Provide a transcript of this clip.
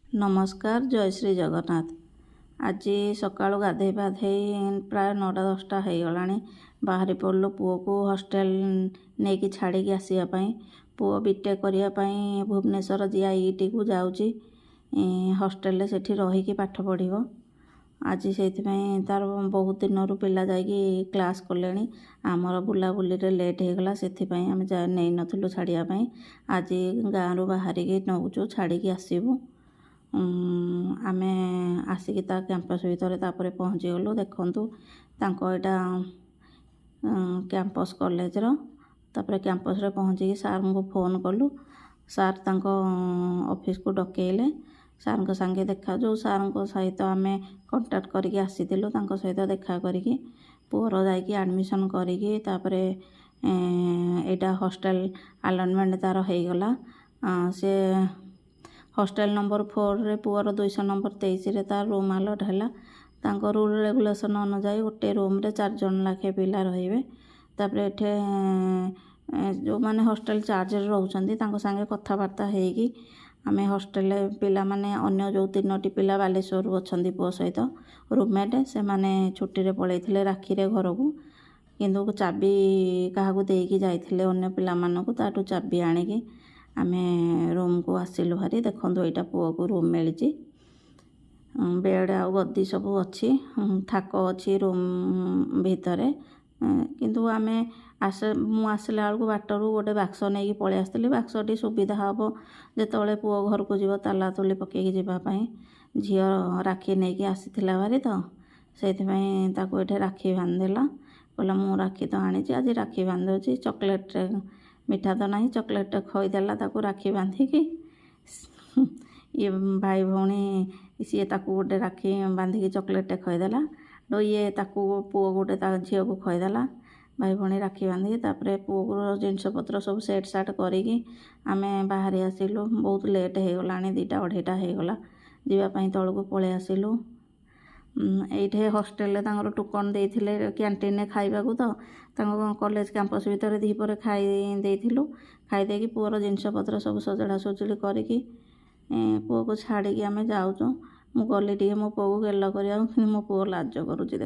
ନମସ୍କାର, ଜୟ ଶ୍ରୀ ଜଗନ୍ନାଥ। ଆଜି ସକାଳୁ ଗାଧେଇ ପାଧେଇ ପ୍ରାୟ 9ଟା 10ଟା ହେଇଗଲାଣି। ବାହାରି ପଡ଼ିଲୁ ପୁଅକୁ ହଷ୍ଟେଲ ନେଇକି ଛାଡ଼ିକି ଆସିବା ପାଇଁ। ପୁଅ ବିଟେକ୍ କରିବା ପାଇଁ ଭୁବନେଶ୍ୱର ଜିଆଇଟିକୁ ଯାଉଛି। ହଷ୍ଟେଲରେ ସେଠି ରହିକି ପାଠ ପଢ଼ିବ ଆଜି। ସେଇଥିପାଇଁ ତାର ବହୁତ ଦିନରୁ ପିଲା ଯାଇକି କ୍ଲାସ୍ କଲେଣି। ଆମର ବୁଲାବୁଲିରେ ଲେଟ୍ ହେଇଗଲା, ସେଥିପାଇଁ ଆମେ ନେଇନଥିଲୁ ଛାଡ଼ିବା ପାଇଁ। ଆଜି ଗାଁରୁ ବାହାରିକି ନେଉଛୁ, ଛାଡ଼ିକି ଆସିବୁ। ଆମେ ଆସିକି ତା କ୍ୟାମ୍ପସ୍ ଭିତରେ ତାପରେ ପହଞ୍ଚିଗଲୁ। ଦେଖନ୍ତୁ, ତାଙ୍କ ଏଇଟା କ୍ୟାମ୍ପସ୍ କଲେଜର। ତାପରେ କ୍ୟାମ୍ପସ୍ରେ ପହଞ୍ଚିକି ସାର୍ଙ୍କୁ ଫୋନ୍ କଲୁ। ସାର୍ ତାଙ୍କ ଅଫିସକୁ ଡକେଇଲେ। ସାର୍ଙ୍କ ସାଙ୍ଗେ ଦେଖା, ଯେଉଁ ସାର୍ଙ୍କ ସହିତ ଆମେ କଣ୍ଟାକ୍ଟ କରିକି ଆସିଥିଲୁ, ତାଙ୍କ ସହିତ ଦେଖା କରିକି ପୁଅର ଯାଇକି ଆଡ଼ମିସନ୍ କରିକି, ତାପରେ ଏଇଟା ହଷ୍ଟେଲ ଆଲଟମେଣ୍ଟ ତା'ର ହେଇଗଲା। ସେ ହଷ୍ଟେଲ ନମ୍ବର 4ରେ, ପୁଅର 200 ନମ୍ବର 23ରେ ତାର ରୁମ୍ ଆଲଟ୍ ହେଲା। ତାଙ୍କ ରୁଲ୍ ରେଗୁଲେସନ୍ ଅନୁଯାୟୀ ଗୋଟେ ରୁମ୍ରେ ଚାରି ଜଣ ଲେଖାଏଁ ପିଲା ରହିବେ। ତାପରେ ଏଠି ଯେଉଁମାନେ ହଷ୍ଟେଲ ଚାର୍ଜରେ ରହୁଛନ୍ତି, ତାଙ୍କ ସାଙ୍ଗେ କଥାବାର୍ତ୍ତା ହେଇକି ଆମେ ହଷ୍ଟେଲରେ ପିଲାମାନେ, ଅନ୍ୟ ଯେଉଁ ତିନୋଟି ପିଲା ବାଲେଶ୍ୱରରୁ ଅଛନ୍ତି ପୁଅ ସହିତ ରୁମମେଟ୍, ସେମାନେ ଛୁଟିରେ ପଳେଇଥିଲେ ରାକ୍ଷୀରେ ଘରକୁ। କିନ୍ତୁ ଚାବି କାହାକୁ ଦେଇକି ଯାଇଥିଲେ ଅନ୍ୟ ପିଲାମାନଙ୍କୁ। ତାଠୁ ଚାବି ଆଣିକି ଆମେ ରୁମ୍କୁ ଆସିଲୁ ଭାରି। ଦେଖନ୍ତୁ, ଏଇଟା ପୁଅକୁ ରୁମ୍ ମିଳିଛି। ବେଡ଼୍ ଆଉ ଗଦି ସବୁ ଅଛି, ଥାକ ଅଛି ରୁମ୍ ଭିତରେ। କିନ୍ତୁ ଆମେ ଆସ ମୁଁ ଆସିଲା ବେଳକୁ ବାଟରୁ ଗୋଟେ ବାକ୍ସ ନେଇକି ପଳେଇ ଆସିଥିଲି। ବାକ୍ସଟି ସୁବିଧା ହେବ ଯେତେବେଳେ ପୁଅ ଘରକୁ ଯିବ, ତାଲା ତୁଲି ପକେଇକି ଯିବା ପାଇଁ। ଝିଅ ରାକ୍ଷୀ ନେଇକି ଆସିଥିଲା ଭାରି ତ, ସେଇଥିପାଇଁ ତାକୁ ଏଠି ରାକ୍ଷୀ ବାନ୍ଧିଦେଲା। କହିଲା, ମୁଁ ରାକ୍ଷୀ ତ ଆଣିଛି, ଆଜି ରାକ୍ଷୀ ବାନ୍ଧି ଦେଉଛି। ଚକୋଲେଟ୍, ମିଠା ତ ନାହିଁ, ଚକୋଲେଟ୍ଟେ ଖୋଇଦେଲା ତାକୁ ରାକ୍ଷୀ ବାନ୍ଧିକି। ଇଏ ଭାଇ ଭଉଣୀ, ସିଏ ତାକୁ ଗୋଟେ ରାକ୍ଷୀ ବାନ୍ଧିକି ଚକୋଲେଟ୍ଟେ ଖୋଇଦେଲା, ଇଏ ତାକୁ, ପୁଅ ଗୋଟେ ତା ଝିଅକୁ ଖୋଇଦେଲା, ଭାଇ ଭଉଣୀ ରାକ୍ଷୀ ବାନ୍ଧିକି। ତାପରେ ପୁଅର ଜିନିଷପତ୍ର ସବୁ ସେଟ୍ ସାଟ୍ କରିକି ଆମେ ବାହାରି ଆସିଲୁ। ବହୁତ ଲେଟ୍ ହେଇଗଲାଣି, 2ଟା 2:30ଟା ହେଇଗଲା ଯିବା ପାଇଁ। ତଳକୁ ପଳେଇ ଆସିଲୁ। ଏଇଠି ହଷ୍ଟେଲରେ ତାଙ୍କର ଟୋକନ୍ ଦେଇଥିଲେ କ୍ୟାଣ୍ଟିନରେ ଖାଇବାକୁ ତ, ତାଙ୍କ କଲେଜ କ୍ୟାମ୍ପସ୍ ଭିତରେ ଦ୍ୱିପହରେ ଖାଇ ଦେଇଥିଲୁ। ଖାଇ ଦେଇକି ପୁଅର ଜିନିଷପତ୍ର ସବୁ ସଜଡ଼ା ସଜଡ଼ି କରିକି ପୁଅକୁ ଛାଡ଼ିକି ଆମେ ଯାଉଛୁ। ମୁଁ ଗଲି ଟିକେ ମୋ ପୁଅକୁ ଗେଲ କରିବାକୁ, କିନ୍ତୁ ମୋ ପୁଅ ଲାଜ କରୁଛି।